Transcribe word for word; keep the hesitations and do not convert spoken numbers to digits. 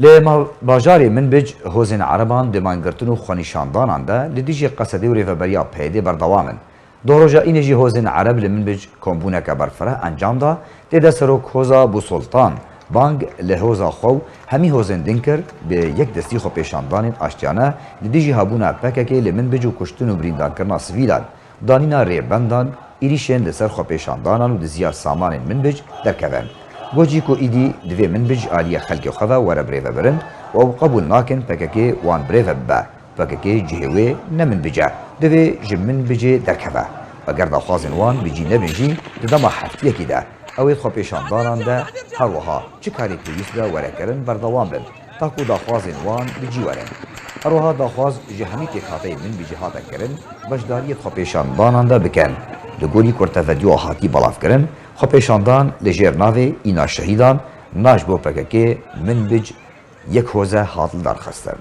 Li ma-, bajarê Minbic hozên ereban di mangirtin û xwenîşandanan de li dijî Qesedê û rêveberiya P Y D'ê berdewam in. Dohroja înê jî hozên ereb li Minbic kombûneke berfireh encam da, tê de serok hoza Bûsoltan bang li hoza xwe û hemî hozên din kir, bi yek destî xwepêşandanên aştiyane li dijî hebûna P K K li Minbic û kuştin û birîndankirina sivîlan, danîna rêbendan, êrîşên li ser xwepêşandanan û diziya samanên Minbic derkevin. Got jî ku îdî divê Minbic ji aliyê xelkê xwe ve were birêvebirin û ew qebûl nakin P K K wan birêve bibe. P K K cihê wê ne Minbic e. Divê ji Minbicê derkeve. Eger daxwazên wan bi cî nebin jî, di dema heftiyekî de ew ê di xwepêşandanan de her wiha çi karê pêwîst be were kirin berdewam bin, ta ku daxwazên wan bi cî werin. Her wiha daxwaz ji hemî pêkhateyên Minbicê hate kirin, beşdariyê di xwepêşandanan de bikin. Li gorî ku li tevediyo hatî belavkirin, xwepêşandan li jêr navê Îna Şehîdan, Na ji bo P K K, Minbic yek hoze hat lidarxistin.